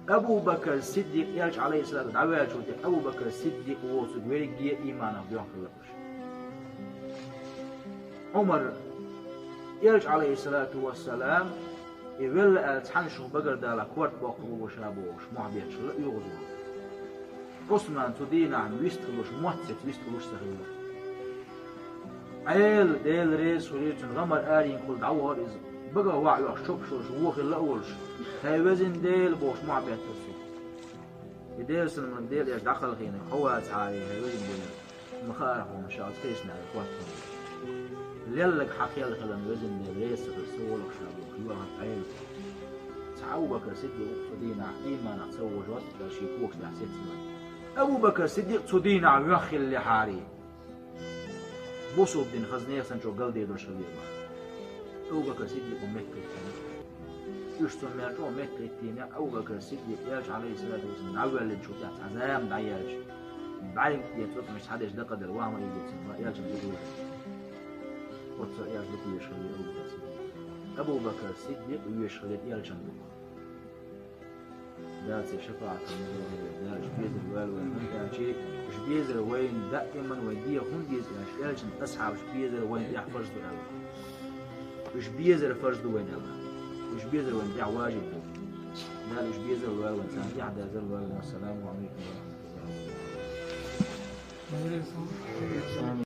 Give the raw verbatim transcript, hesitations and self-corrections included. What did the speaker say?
Абу Бакр Сиддикъ Элча, алейхиссалату, дӀаваьллачул тӀехьа Абу Бакр Сиддикъ воцург верриге а иманах доьхна хилла уж. Ӏумар, Элча, алейхиссалату вассалам, и велла аьлла цхьана шух багара дала корта боккхур ву ша бохуш, мохь бетташ хилла оьгӀазвахар. Ӏусман цу дийнахь вистхилуш, мотт сеца вистхилуш ца хилла. Ӏела, Дела реза хуьлийла цунна, гӀамар аренга хилла дӀавахара иза. Багах ваьӀ йош, чопаш йолуш, вон хилла а волуш, хӀай везан Дела бохуш, мохь беттара цо. И Делан синан Дела эш дӀакхалхийна, хьо вацахьара, хӀай везан Дела, ма хаара хьуна, ша оцу кхечу неӀарехь хӀоттийна. Лелларг хьан кхел хиларна, везан Дела, реза ца хилла, со волуш ша бохуш, йоьхна Ӏела. Цхьа Абу Бакр Сиддикъ цу дийнахь, ийманах ца вожош, шен когаш тӀехь сецна. Абу Бакр Сиддикъ цу дийнахь воьхна хиллехьара, бусалба дин хаза нехан санна чӀогӀа галдевлла хилла. Абу Бакр Сиддикъа метта хӀиттина. Уьш цунна мел чӀогӀа метта хӀиттийна, Абу Бакр Сиддикъ Элча, алейхиссалату вассалам, дӀавоьллинчул тӀаьхьа цхьа зама дӀаелча, бӀаьрг тӀе цӀоцкъамаш схьадеш дакъаделла, ваха ма ийгира цунна, ва Элчан дукха везаш. Оццо Элча дукха везаш хилла Абу Бакр Сиддикъ. Абу Бакр Сиддикъ везаш хилла Элчан дукха. Дала церан шапаӀат хилла, Дала уьш безар вала вайн хӀунда аьлча, уьш безар вайна даиман вайн дегӀа хӀунда деза аьлча, Элчан асхьабаш безар вайна тӀехь фарз ду аьлла. Уьш безар фарз ду вайна аьлла. Уьш безар вайна тӀехь важиб ду. Дала уьш безар вала вайн, царна тӀехь дазар вала вайн. Ассаламу алейкум ва рахматуллахи ва баракатух.